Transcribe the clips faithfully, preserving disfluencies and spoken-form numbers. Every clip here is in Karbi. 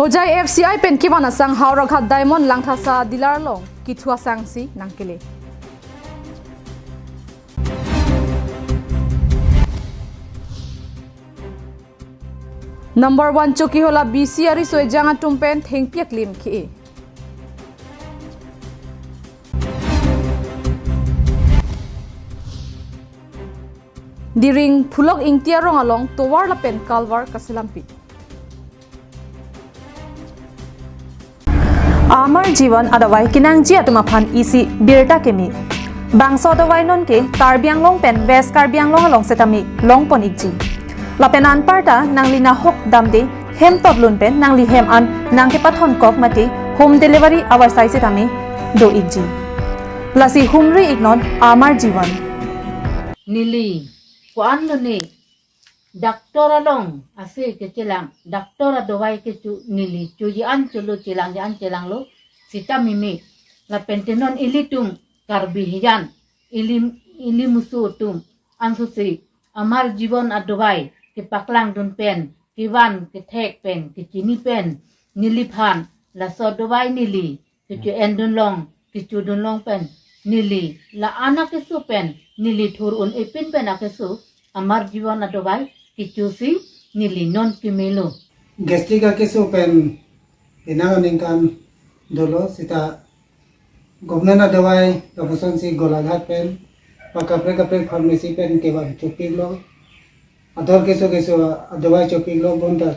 Hojai F C I pen kevan asang Howraghat Diamond Langthasa dealer along kithu asangsi nangkele. Number one Chokihola B C ariso ejang atum pen thengpi aklim ke-e. Diring Phulok Ingti arong along tovar lapen kalvar kaselampi. Amar Jivan adavai kenangji atum aphan isi birta keme. Bangso adavai nonke Karbi Anglong pen West Karbi Anglong along setame longpon ikji. Lapen anparta nangli nahok damde hem totlun pen nangli hem an nangkepathon kok mate home delivery avarsai setame do ikji. Lasi humri iknon Amar Jivan. Neli ko-an lone doctor along ase kechelang, doctor adavai kecho neli choji an cholo, chelangji an chelanglo sita mimi. Lapen te non ilitum Karbi hijan, ili, ili musu atum ansose Amar Jivan adavai kepaklangdun pen, kevan kethek pen, kechini pen, neliphan laso adavai neli kecho-endun long, kechudunlong pen, neli la-an akeso pen, neli thur un-e pin pen akeso, Amar Jivan adavai kechosi neli non kemelo. Gastric akeso pen penang aningkan dolo sita government adavai lapusonsi Golaghat pen ba kaprek kaprek pharmacy pen kevan chopiklo. Ador keso keso adavai chopiklo bonta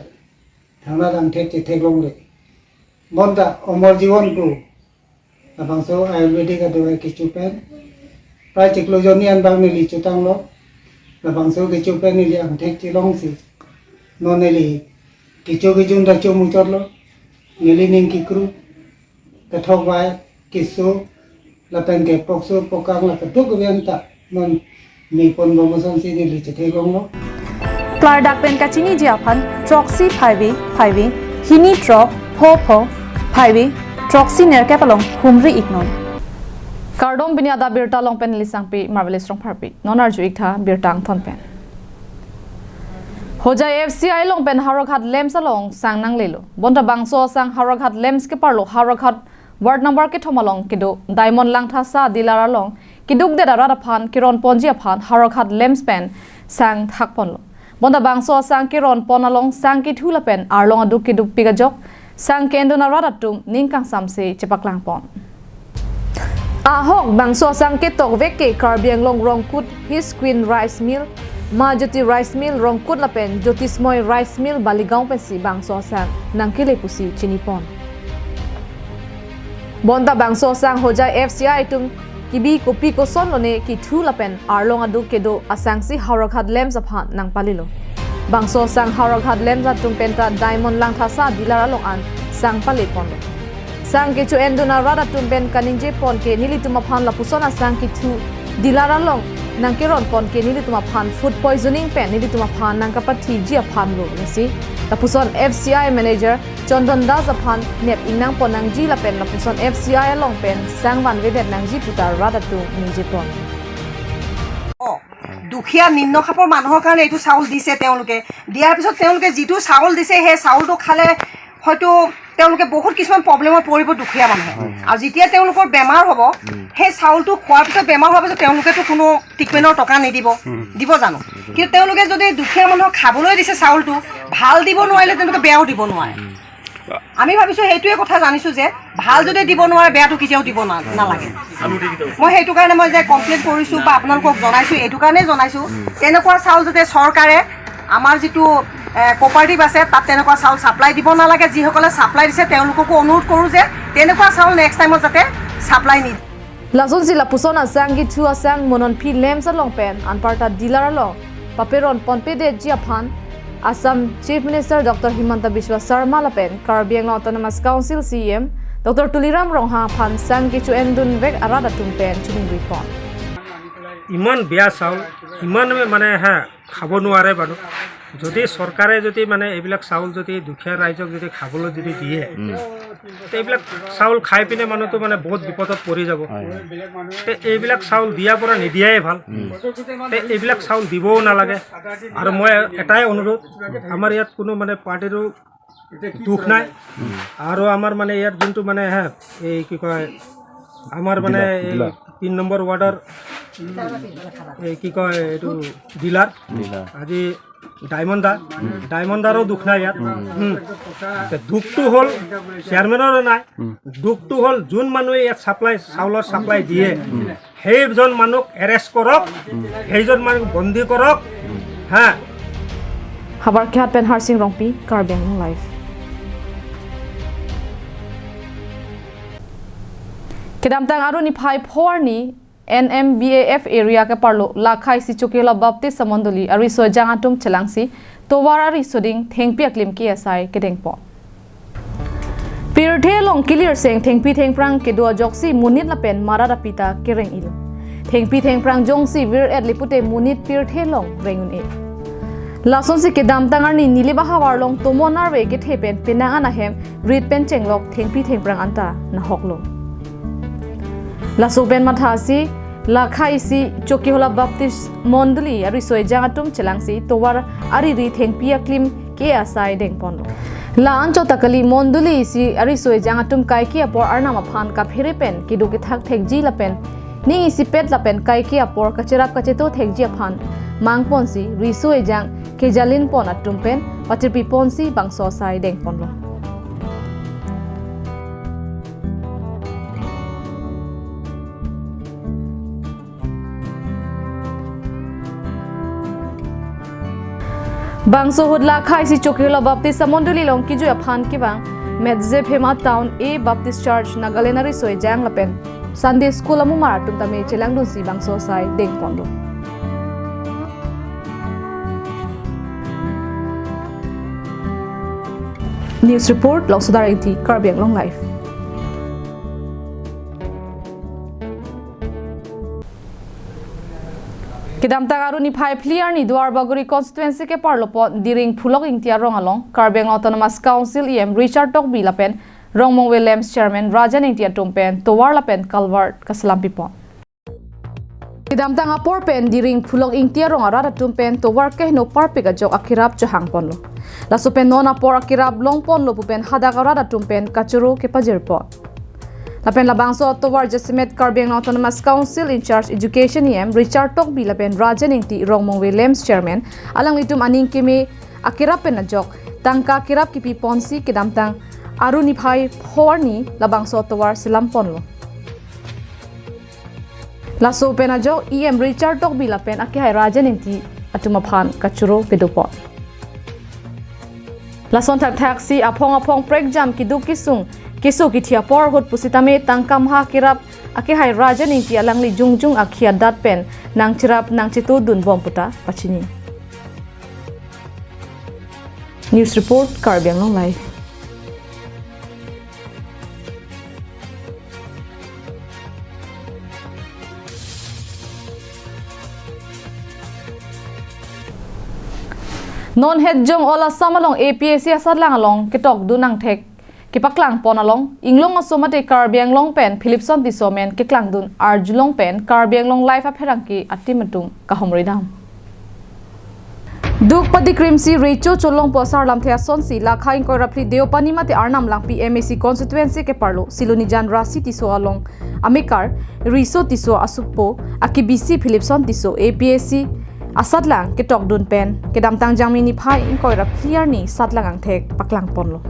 thangnatthu angthek chetheklongle. Bonta Amar Jivan pu labangso Ayurvedic adavai kecho pen prai chiklo jonni an bang neli chotanglo. Labangso kecho pen neli angthek chelongsi non neli kecho kejun ta chomuchotlo. Neli ning kekru, kethok vai, keso lapen ke pokso pokang la keduk kevian ta non mepon bom asonsi neli chetheklonglo. Klardak pen kachiniji aphan throksi phaivi phaivi hini throk pho pho phaivi throksi nerkep along humri iknon. Kardom, pini adap birta along pen neli sangpi Marvelous Rongpharpi. Non arju iktha birta angthon pen. Hojai F C I along pen Howraghat LAMPS along sang nanglelo. Bonta bangso asang Howraghat LAMPS keparlo Howraghat ward number kethom along kedo Diamond Langthasa dealer along keduk det arat aphan keron ponji aphan Howraghat LAMPS pen sang thakponlo. Bonta bangso asang keron pon along sang kethu lapen arlong aduk keduk pik ajok sang ke-endun arat atum ning kangsamse chepaklang pon. Ahok bangso asang ketok vek ke Karbi Anglong Rongkut His Queen Rice Mill, Ma Jyoti Rice Mill Rongkut lapen Jyotismoy Rice Mill Baligaon pensi bangso asang nangkele pusi chinipon. Bonta bangso asang Hojai F C I atum kebi kopi koson lone kethu lapen arlong aduk kedo asangsi Howraghat LAMPS aphan nangpalelo. Bangso asang Howraghat LAMPS atum penta Diamond Langthasa dealer along an sang paleponlo. Sang kecho-endun arat atum pen kaningje pon ke nelitum aphan lapuson asang kethu dealer along nangkeron pon ke nelitum aphan food poisoning pen nelitum aphan nangkapathiji aphan lo, lasi lapuson F C I manager Chandan Das aphan nep ingnang pon nangji lapen lapuson F C I along pen sang vanvedet nangji puta rat atum ningje pon. অ, দুখীয়া নিম্ন খাপৰ মানুহৰ কাৰণে এইটো চাউল দিছে তেওঁলোকে। দিয়াৰ পিছত তেওঁলোকে যিটো চাউল দিছে, সেই চাউলটো খালে হয়তো তেওঁলোকে বহুত কিছুমান প্ৰব্লেমত পৰিব দুখীয়া মানুহে। হয়, হয়। আৰু যেতিয়া তেওঁলোকৰ বেমাৰ হ'ব, উম। সেই চাউলটো খোৱাৰ পিছত, বেমাৰ হোৱাৰ পিছত তেওঁলোকেতো কোনো ট্ৰিটমেণ্টৰ টকা নিদিব, উম। দিব জানো? নিদিব। কিন্তু তেওঁলোকে যদি দুখীয়া মানুহক খাবলৈ দিছে চাউলটো, ভাল দিব নোৱাৰিলে তেওঁলোকে বেয়াও দিব নোৱাৰে। উম। আমি ভাবিছো সেইটোৱে কথা জানিছো যে ভাল যদি দিব নোৱাৰে, বেয়াটো কেতিয়াও দিব না-, নালাগে। মই সেইটো কাৰণে মই যে কমপ্লেইন কৰিছো বা আপোনালোকক জনাইছো, এইটো কাৰণেই জনাইছো, উম। তেনেকুৱা চাউল যাতে চৰকাৰে আমাৰ যিটো, এ, কোঅপাৰেটিভ আছে, তাত তেনেকুৱা চাউল ছাপ্লাই দিব নালাগে। যিসকলে ছাপ্লাই দিছে, তেওঁলোককো অনুৰোধ কৰো যে তেনেকুৱা চাউল নেক্সট টাইমত যাতে ছাপ্লাই নিদিয়ে। Lasonsi lapuson asang kethu asang Mononphi LAMPS along pen anparta dealer along paperon ponpedetji aphan Assam Chief Minister Doctor Himanta Biswa Sarma lapen Karbi Anglong Autonomous Council C E M Doctor Tuliram Ronghang aphan sang kecho-endun vek arat atum pen choningri pon. ইমান বেয়া চাউল, ইমান মানে, হা, খাব নোৱাৰে মানুহ। যদি চৰকাৰে যদি মানে এইবিলাক চাউল যদি দুখীয়া ৰাইজক যদি খাবলৈ যদি দিয়ে, উম। তে এইবিলাক চাউল খাই পিনে মানুহটো মানে বহুত বিপদত পৰি যাব। হয়, হয়। তে এইবিলাক চাউল দিয়াৰ পৰা নিদিয়াই ভাল। উম। তে এইবিলাক চাউল দিবও নালাগে। আৰু মই এটাই অনুৰোধ, আমাৰ ইয়াত কোনো মানে পাৰ্টিৰো দুখ নাই। আৰু আমাৰ মানে ইয়াত যোনটো মানে হে, এই কি কয়, আমাৰ মানে ডিলাৰ, এই ডিলাৰ। তিন নম্বৰ ৱাৰ্ডৰ এই কি কয় এইটো ডিলাৰ, ডিলাৰ। আজি ডায়মণ্ড দা, ডায়মণ্ড দাৰো দুখ নাই ইয়াত। হুম। তে দুখটো হ'ল চেয়াৰমেনৰো নাই। দুখটো হ'ল যোন মানুহে ইয়াত চাপ্লাই, চাউলৰ চাপ্লাই দিয়ে, সেইজন মানুহক এৰেষ্ট কৰক, সেইজন মানুহক বন্দী কৰক। হা। Howraghat pen Harsing Rongpi, Karbi Anglong Live. Kedamtang Aru niphai pho arni N M B A F area keparlo Lakha isi Chokihola Baptist amondoli ariso ejang atum chelangsi tovar ariso ding thengpi aklim ke-e asai kedengpon. Pirthe along kilirseng thengpi thengphrang kedo ajoksi monit lapen marat apita kereng-il. Thengpi thengphrang jongsi vir-et le pute monit pirthe along reng un-e. Lasonsi kedamtang arni Nilip ahavar along tomon arve kethe pen penang an ahem rit pen chenglok thengpi thengphrang anta nahoklo. Laso pen mathasi Lakha isi Chokihola Baptist mondoli ariso ejang atum chelangsi tovar ariri thengpi aklim ke-e asai dengponlo. La-an chot ta kali, mondoli isi ariso ejang atum kaike apor arnam aphan kaphere pen kedo kethak thekji lapen ning isipet lapen kaike apor kacherap kacheto thekji aphan mangponsi riso ejang kejalinpon atum pen patirpiponsi bangso asai dengponlo. Bangso ahut Lakha isi Chokihola Baptist amondoli along kejui aphan kevang Metze Phema Town A Baptist Church Nagaland ariso ejang lapen Sunday School amumar atum tame chelangdunsi bangso asai dengponlo. News report, Longsodar Engti, Karbi Anglong Live. Kedamtang Aru niphai phli arni Duarbagori constituency keparlo pon Diring Phulok Ingti arong along Karbi Anglong Autonomous Council E M Richard Tokbi lapen Rongmong Williams Chairman Rajan Ingti atum pen tovar lapen culvert kaselam pipon. Kedamtang apor pen Diring Phulok Ingti arong arat atum pen tovar keheno parpik ajok akerap chohangponlo. Laso pen non apor akerap longponlo pu pen hadak arat atum pen kachoro kepajirpon. Lapen labangso atovar jasemet Karbi Anglong Autonomous Council in charge Education E M Richard Tokbi lapen Rajan Ingti, Rongmong Williams Chairman, alanglitum aning keme akerap pen ajok tangka kerap kipiponsi kedamtang Aru niphai pho arni labangso atovar selamponlo. Laso pen ajok E M Richard Tokbi lapen akehai Rajan Ingti atum aphan kachoro pedopon. Lason thakthaksi aphong aphong prekjam keduk kesung keso kithi apor ahut pusitame tangka maha kerap akehai Rajan Ingti alangli jongjung akhei adat pen nangcherap nangchetodunbom pu ta pachini. News report, Karbi Anglong Live. Non het jong All Assam along A P S C asatlang along ketokdun angthek kepaklangpon along Inglong Aso mate Karbi Anglong pen Philipson Tisso amen keklangdun arjulong pen Karbi Anglong Live apherangke a-team atum kahumridam. Duk padikrimsi recho cholongpo asar lamthe asonsi Lakha ingkoi ra phli Deopani mate Arnam Langpi M A C constituency keparlo Silonijan Rasi Tisso along amekar Riso Tisso asupo akebisi Philipson Tisso A P S C asatlang ketokdun pen kedamtang Jangmi niphai ingkoi ra phli arni satlang angthek paklangponlo.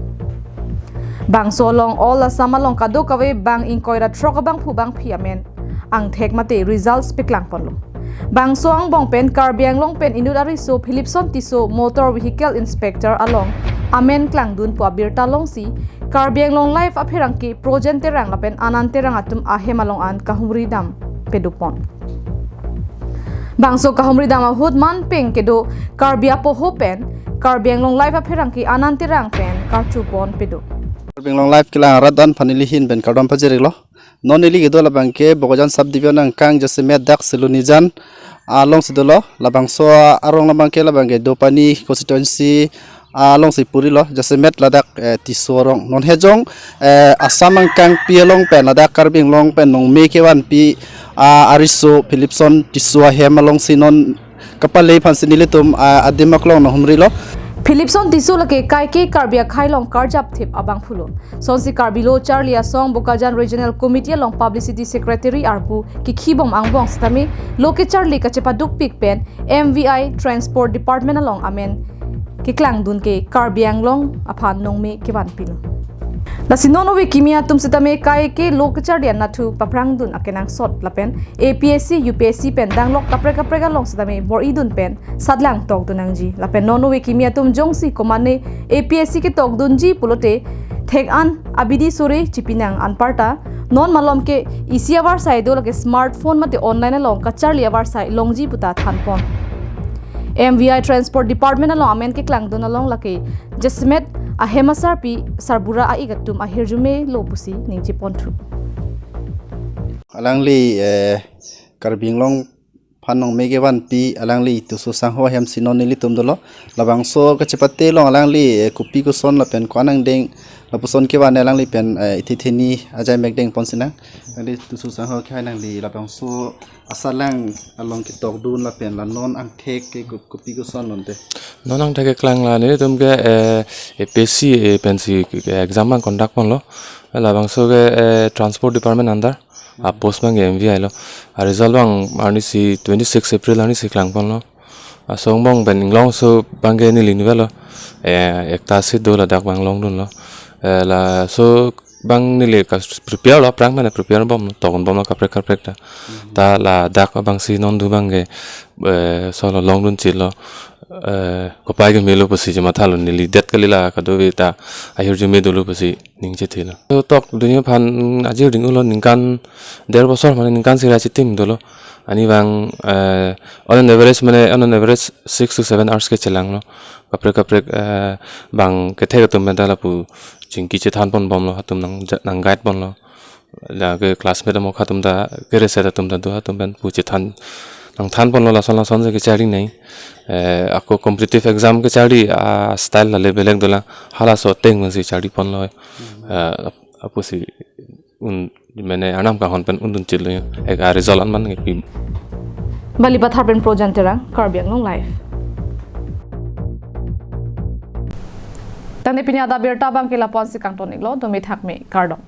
Bangso along All Assam along kadokave bang ingkoi ra throk abangphu bangphi amen angthek mate results peklangponlo. Bangso angbong pen Karbi Anglong pen inut ariso Philipson Tisso Motor Vehicle Inspector along amen klangdunpo abirta longsi Karbi Anglong Live apherangke Projen Terang lapen Anand Terang atum ahem along an kahumridam pedopon. Bangso kahumridam ahut manpeng kedo Karbi apoho pen Karbi Anglong Live apherangke Anand Terang pen karchupon pedo. Karbi Anglong Live kelang arat an aphan neli ahin pen kardom pajirlo. Non neli kedo labangke Bokajan subdivision angkang jasemet dak Silonijan alongsi dolo, labangso arong labangke labangke Deopani constituency alongsi purilo, jasemet ladak, eh, Tisso arong. Non het jong, eh, Assam angkangpi along pen ladak Karbi Anglong pen nongme kevanpi, ah, ariso Philipson Tisso ahem alongsi non kapale aphansi nelitum, ah, adim aklong nanghumrilo. Philipson Tisso lake kaike Karbi akhei along karjap thip abangphu lo. Sonsi Karbi Lo Charli Asong Bokajan Regional Committee along Publicity Secretary arpu kekhibom angbong sitame lo kecharli kachepadukpik pen M V I Transport Department along amen keklangdun ke Karbi Anglong aphan nongme kevanpi lo. Lasi non ove kimi atum sitame kaike lo kecharli anatthu paphrangdun akenangsot lapen A P S C, U P S C pen danglok kaprek kaprek along sitame bor-idun pen satlang tokdun nangji. Lapen non ove kimi atum jongsi komane A P S C ketokdunji pulote thek-an abidi sore chipinang anparta non malom ke isi avarsai do lake smartphone mate online along kacharli avarsai longji puta thanpon. M V I Transport Department along amen keklangdun along lake jasemet ahem asarpi sarbura a-ik atum ahirjume lo pusi ningjeponthu. Alangli eh, Karbi Anglong aphan nongme kevanpi alangli Tisso Sangho ahemsi non nelitum dolo. Labangso kachepate along alangli eh, kopi koson lapen ko-an angdeng lapuson kevan alangli pen eh, ithi theni ajai mekdeng pon sinang. Alangli Tisso Sangho kehai nangli labangso asalang along ketokdun lapen la non angthek ke ko- kopi koson lonte. Non angthek keklang la nelitum ke eh, A P S C eh, pensi eh, exam ang conduct ponlo. Labangso ke eh, Transport Department under. A post abang ke M V I lo. A result abang arnisi twenty six April arnisi klangponlo. Laso angbong pen inglong so abang ke neli nivelo. Eh, ekta seat do ladak abang longdunlo. Eh, laso abang neli ka prepare lo, aphrang mane prepare bom, tokdun bomlo kaprek kaprek ta. Ta ladak abangsi non do abang ke eh, solo longdun chitlo. Eh, kopai kemelo pusi chemathalo, neli det kali la kadokave ta ahirjume dolo pusi ningje thilo. So tok dunji aphan ajir ding ulo ningkan der bosor mane ningkan sira chitim dolo. Ani abang eh, on an average mane on an average six to seven hours ke chelanglo. Kaprek kaprek eh, abang kethek atum pen ta lapu chingki chethan pon bomlo, atum nang ja- nang guide ponlo. Lake classmate amokha atum ta kere set atum ta do, atum pen pu chethan nangthan ponlo, lason lason si kecharli nai. Eh, ako competitive exam kecharli a style la le belek dolang, halaso ateng si charli ponlo. Eh, ap- apusi un mane arnam kahon pen undun chitlo, ek a result an man ngepi. Balipathar pen Projan Terang, Karbi Anglong Live. Tangte pini adap abirta abang ke lapu-ansi kangton-iklo, dome thakme kardom.